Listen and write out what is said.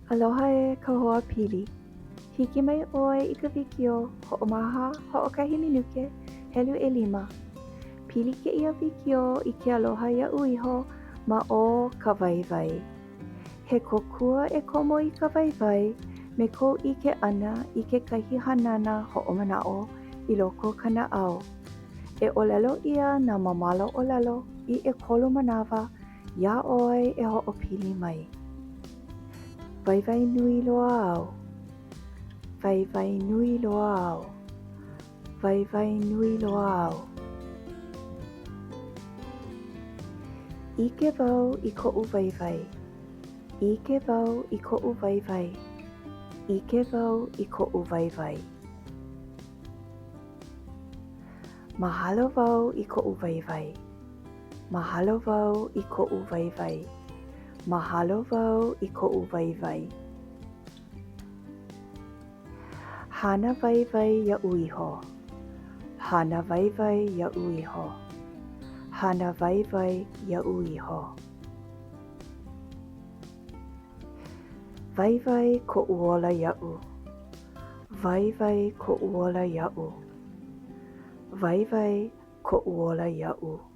Aloha e ka hoa pili. Hiki mai ʻoe i ka wikiō hoʻomaha hoʻokahi minuke helu ʻelima. Pili kēia wikiō i ke aloha iaʻu iho ma o ka waiwai. He kōkua e komo i ka waiwai me kou ʻike ʻana i kekahi hanana hoʻomanaʻo i loko o ka naʻau. E ʻōlelo ʻia nā māmala ʻōlelo i ʻekolu manawa Iā ʻoe e hoʻopili mai. Waiwai nui loa au. Waiwai nui loa au. Waiwai nui loa au. ʻIke wau i koʻu waiwai. ʻIke wau i koʻu waiwai. ʻIke wau i koʻu waiwai. Mahalo wau i koʻu waiwai. Mahalo wau i koʻu waiwai. Mahalo wau i koʻu waiwai. Hana waiwai iaʻu iho. Hana waiwai iaʻu iho. Hana waiwai iaʻu iho. Waiwai koʻu ola iaʻu. Waiwai koʻu ola iaʻu. Waiwai koʻu ola iaʻu.